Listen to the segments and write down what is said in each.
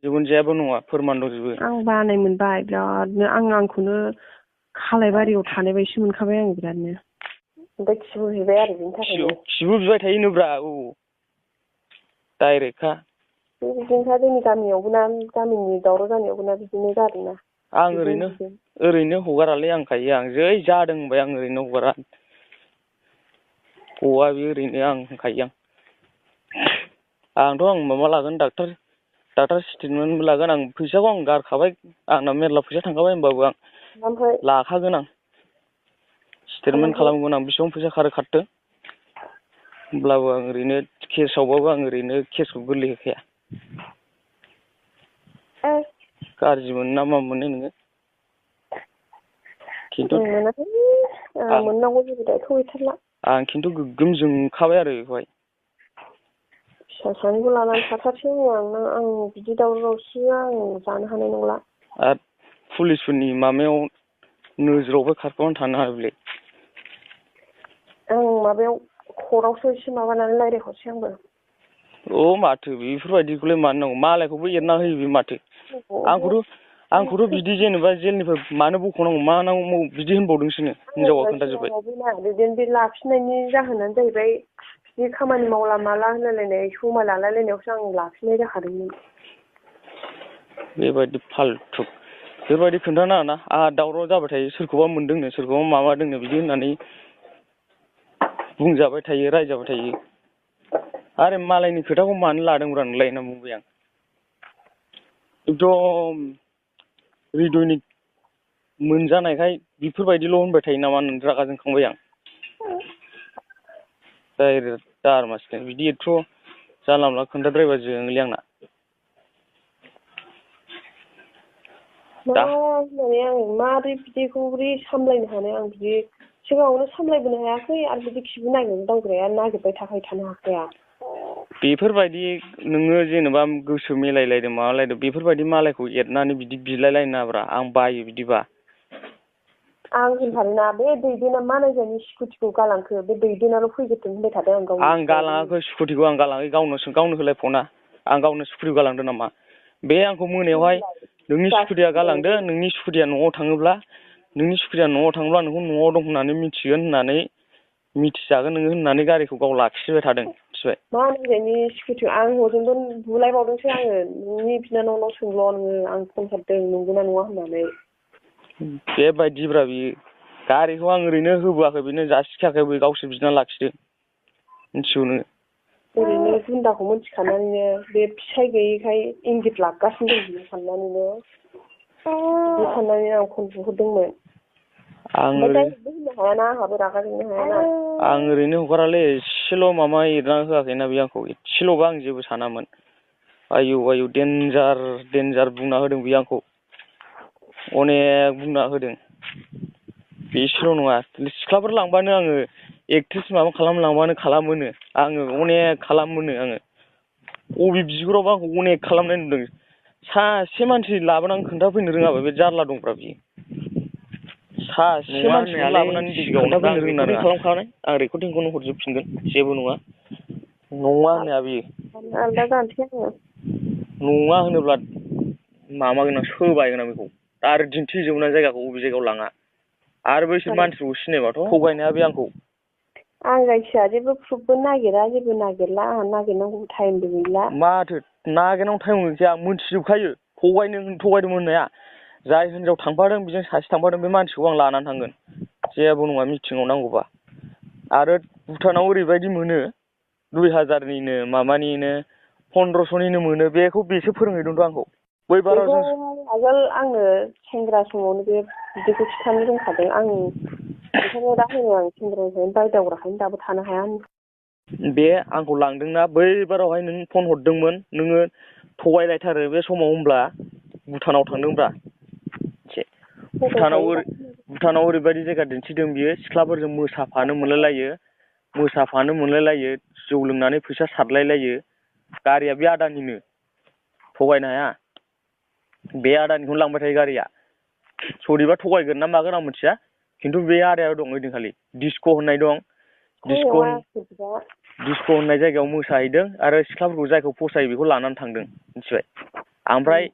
जिबन जेबो नङा फोरमान दंजोबो। आं बानाय मोनबाय बिरादनो आंखौनो खालायबारियाव थानाय बायदि मोनखाबाय आं बिरादनो। ओमफ्राय खिबु बिबाय आरो बिनि थाखायनो। खिबु बिबाय थायोनोब्रा औ डाइरेक्टखा। बिदिनोखा जोंनि गामियावबो ना गामिनि दावराव जानायावबो ना बिदिनो जादोंना। आं ओरैनो हगारालै आंखायो आं जै जादों होनबाय आं ओरैनो हगारा। गवा बे ओरैनो आं होनखायो आंथ' माबा लागोन डाक्टार स्टेटमेन्टबो लागोन आं फैसाखौ आं गारखाबाय आंना मेरला फैसा थांखाबाय होनबाबो आं लाखागोन आं स्टेटमेन्ट खालामगोन आं बेसेबां फैसा खारदों होमब्लाबो आं ओरैनो केसआवबाबो आं ओरैनो केसखौ गोरलै होखाया। गाज्रि मोनो ना मा मोनो नोङो? खिन्थु मोननांगौ जेबो दायथ' गैथारला। आं खिन्थु गोग्गोम जोंखाबाय आरो बेखौहाय। फिसा सानैखौ लानानै थाथारसै आं बिदि दावराव दावसिया आं जानो हानाय नंला। आरो पुलिसफोरनि माबायाव नोजोरावबो खारफानानै थानो हागौलै। आं माबायाव कर्टआवसो एसे माबानानै रायज्लायहरसै आंबो। अ माथो बेफोरबायदिखौलाय मानो नांगौ मालायखौबो एरना होयो बे माथो। आंखौथ' बिदि जेनेबा जेलनिफ्राय मानो बख'नांगौ मा नांगौ बिदि होनबावदोंसोनो हिनजावा खोन्थाजोब्बाय। बे लाफिननायनि जाहोनानो जाहैबाय बिदि खामानि मावला माला होनलायलायनाय समाय लालायलायनायावसो आं लाफिननाय जाखादोंमोन। बेबायदि फाल्थु बेबायदि खोन्थानाङा ना आंहा दावराव जाबाय थायो सोरखौबा मोनदोंनो सोरखौबा माबादोंनो बिदि होननानै बुंजाबाय थायो रायजाबाय थायो। आरो मालायनि खोथाखौ मानो लादोंब्रा नोंलाय होनना बुंबाय आं। एकदम हृदयनि मोनजानायखाय बेफोरबायदिल' होनबाय थायो नामा होननानै रागा जोंखांबाय आं। डाइरेक्ट दारमासिनो बिदि एथ' जानला मोनला खोन्थाद्रायबा जोङोलै आंना। होननानै आं माबोरै बिदिखौ बोरै सामलायनो हानो आं बिदि सिगाङावनो सामलायबोनो हायाखै आरो बिदि खिबु नागिरनो दावग्राया नागिरबाय थानो हाखाया। बेफोरबायदि नोङो जेनेबा गोसो मिलायलायदों माबालायदों बेफोरबायदि मालायखौ एरनानै बिदि बिलायलायनो नाङाब्रा आं बायो बिदिबा। आं होनखादोंना बे दैदेना मानायजानि स्कुटिखौ गालांखो बे दैदेनाल' फैग्रोथों होनबाय थादों आं गावनि। आं गालाङाखै स्कुटिखौ आं गालाङाखै गावनो होलाय फना आं गावनो स्कुटिखौ गालांदों नामा? बे आंखौ मोनायावहाय नोंनि स्कुटिया गालांदो नोंनि स्कुटिया न'आव थाङोब्ला नोंखौ न'आव दं होननानै मिथिगोन होननानै मिथिजागोन नोङो होननानै गारिखौ गाव लाखिबाय थादों मिथिबाय। मानायजानि स्कुटिखौ आं हजोंबो बुलायबावदोंसो आङो नोंनि बिनानावनाव सोंल' नोङो आं फन हरदों नंगौना नङा होननानै। बेबायदिब्रा बियो गारिखौ आं ओरैनो होबोआखै बेनो जासिखायाखै बे गावसो बिना लाखिदों मिथिगौ नोङो। ओरैनो गुन्दाखौ मिथिखानानैनो बे फिसाय गैयिखाय इंगित लागासिनो दं बियो साननानैनो बिदि साननानै आं फन बुहरदोंमोन। ओमफ्राय डाइरेक्टबो होननो हायाना आंहाबो रागा जोंनो हायाना। आं ओरैनो हगारालै एसेल' माबा एरना होआखैना बे आंखौ एसेल'बा आं जेबो सानामोन। आयौ देन्जार बुंना होदों बियो आंखौ अनेक बुंना होदों। बेसेल' नङा सिख्लाफोर लांबानो आङो एक्ट्रिस माबा खालामलांबानो खालामोनो आङो अनेक खालामोनो आङो अबे बिगुरावबो आंखौ अनेक खालामनाय नुदों। सासे मानसि लाबोनानै खोन्थाफैनो रोङाबा बे जारला दंब्रा बियो। सासे मानसिखौ लाबोनानै खोन्थाफैनो रोंना रोङा। खालामखानाय आं रेकर्डिंखौनो हरजोबफिनगोन जेबो नङा होननाया बियो। आलदा जानोसै आङो। नङा होनोब्ला माबागोन आं सोबायगोन आं बेखौ आरो दिन्थिजोबगोन आं जायगाखौ बबे जायगायाव लाङा। आरो बैसोर मानसिखौ सिनायबाथ' थगायनो हाया बे आंखौ। आं जायखिया जेबो प्रुफबो नागिरला आंहा नागिरनांगौ टाइमबो गैला। माथो नागिरनांगौ टाइम गैखाया आं मोनथिजोबखायो थगायदों होननाया जाय हिनजाव थांफादों बेजों सासे थांफादों बे मानसिखौ आं लानानै थांगोन जेबो नङा मिटिङाव नांगौबा। आरो भुटानाव ओरैबायदि मोनो 2000निनो माबानिनो 1500निनो मोनो बेसो फोरोंहैदोंथ' आंखौ। बेखौ आगोल आंनो सेंग्रा समावनो बे बिदिखौ खिन्थानो रोंखादों आं ओंखायनो दा होनो आं सेंग्रानिफ्रायनो बायदावग्राखायनो दाबो थानो हाया। बे आंखौ लांदोंना बै बारावहाय नों फन हरदोंमोन नोङो थगायलायथारो बे समाव होनब्ला भुटानाव थांदोंब्रा एसे भुटानाव ओरैबायदि जायगा दिन्थिदों बियो सिख्लाफोरजों मोसाफानो मोनलायलायो जौ लोंनानै फैसा सारलायलायो गारिया बे आदानिनो थगायनो हाया बे आदानिखौनो लांबाय थायो गारिया सोरनिबा थगायगोन ना मागोन आं मिथिया खिन्थु बे आदाया दं ओइदिनखालि डिस्क' होननाय दं डिस्क' होननाय जायगायाव मोसाहैदों आरो सिख्लाफोरखौ जायखौ फसायो बेखौ लानानै थांदों मिथिबाय। ओमफ्राय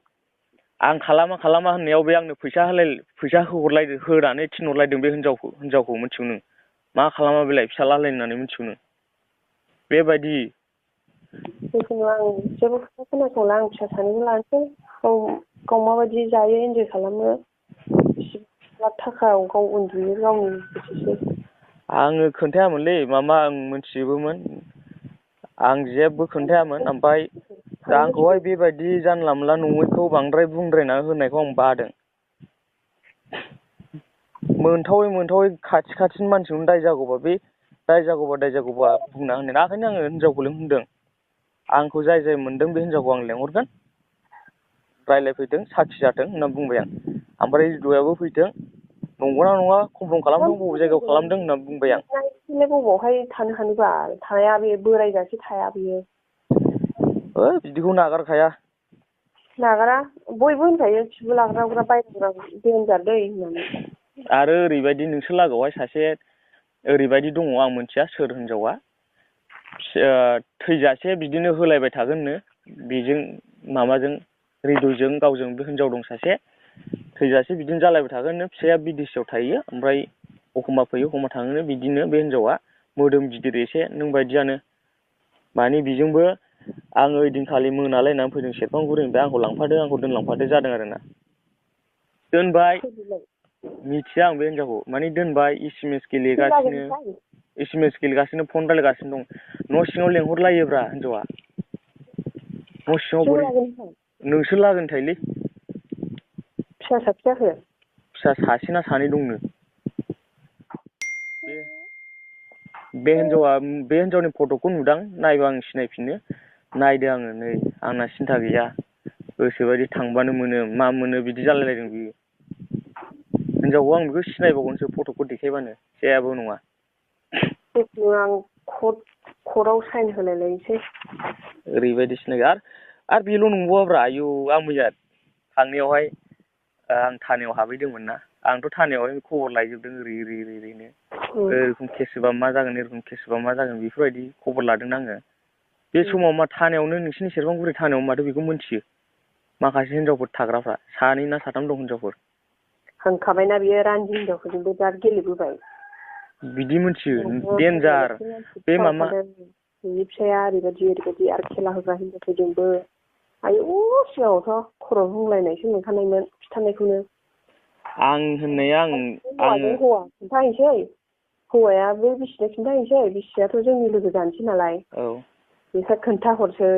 आं खालामा होननायाव बे आंनो फैसा होनानै थिनहरलायदों बे हिनजावखौ मिथिगौ नों? मा खालामा बेलाय फिसाला होननानै मिथिगौ नों? बेबायदि जिखुनु आं जेबो खोथा खोनासंला, आं फिसा सानैखौ लानोसै, गाव माबायदि जायो इन्जय खालामो, बेसेबां थाखा गाव उन्दुयो गावनि गोसोसै। आङो खोन्थायामोनलै मामा, आं मिथिजोबोमोन, आं जेबो खोन्थायामोन। ओमफ्राय आंखौहाय बेबायदि जानला मोनला नङैखौ बांद्राय बुंद्रायना होनायखौ आं बादों। मोनथावै खाथिनि मानसिखौनो दाय जागौबा बुंना होनो। ओंखायनो आङो हिनजावखौ लिंहरदों। आंखौ जाय मोनदों बे हिनजावखौ आं लिंहरगोन, रायज्लायफैथों, साखि जाथों होनना बुंबाय आं। ओमफ्राय हौवायाबो फैथों, नंगौना नङा कनफ्रम खालामथों, बबे जायगायाव खालामदों होनना बुंबाय आं। बबावहाय थानो हानोबा, थाया बे बोरायजासे थाया बियो। बिदिखौ नागारखाया। नागारा, बयबो होनखायो खिबु लाग्रा बायग्रा देनजार दै होननानै। आरो ओरैबायदि नोंसोर लागोआवहाय सासे ओरैबायदि दङ, आं मिथिया सोर हिनजावा, थैजासे बिदिनो होलायबाय थागोननो बेजों माबाजों हृदयजों गावजों। बे हिनजाव दं सासे, थैजासे बिदिनो जालायबाय थागोननो। फिसाया बिदेशआव थायो, ओमफ्राय एखमबा फैयो एखमबा थाङोनो बिदिनो। बे हिनजावा मोदोम गिदिर एसे, नों बायदियानो। माने बेजोंबो आङो ओइदिनखालि मोनालायनानै फैदों सेरफांगुरिनिफ्राय, आंखौ लांफादो, आंखौ दोनलांफादो जादों आरोना। दोनबाय, मिथिया आं बे हिनजावखौ, माने दोनबाय, एस एम एस गेलेगासिनो, फन रायलायगासिनो दं। न' सिङाव लेंहरलायोब्रा हिनजावा। न' सिङाव बोरै नोंसोर लागोनि थायोलै। फिसा साबसे जाखो? फिसा सासे ना सानै दंनो। बे हिनजावनि फट'खौ नुदां, नायबा आं सिनायफिनो। नायदो आङो, नै आंना सिन्था गैया, गोसोबायदि थांबानो मोनो, मा मोनो बिदि जालायलायदों बियो। हिनजावखौ आं बेखौ सिनायबावगोनसो फट'खौ देखायबानो, जेबो नङा। जिखुनु आं कर्टआव साइन होलायलायनोसै। ओरैबायदि सिनायगोन। आरो बेल' नंबावाब्रा, आयौ, आं मैया थांनायावहाय आं थानायाव हाबहैदोंमोन ना, आंथ' थानायावहाय खबर लायजोबदों ओरैनो। एरखम केस होबा मा जागोन, एरखम केस होबा मा जागोन, बेफोरबायदि खबर लादों आङो। बे समाव मा थानायावनो, नोंसिनि सेरफांगुरि थानायाव माथो बेखौ मिथियो माखासे हिनजावफोर थाग्राफ्रा, 2 ना 3 दं हिनजावफोर। होनखाबायना बियो, रान्दि हिनजावफोरजोंबो बिराद गेलेबोबाय। बिदि मिथियो, देन्जार बे मामा। बिनि फिसाया ओरैबायदि आरो खेला होग्रा हिनजावफोरजोंबो। आयौ, सिगाङावथ' खर' हुंलायनायसो मोनखानायमोन खिन्थानायखौनो। आं होननाया आङो हौवा खिन्थाहैसै, हौवाया बे बिसिनो खिन्थाहैसै, बिसियाथ' जोंनि लोगो जानोसै नालाय। औ, बिसोर खोन्थाहरसै।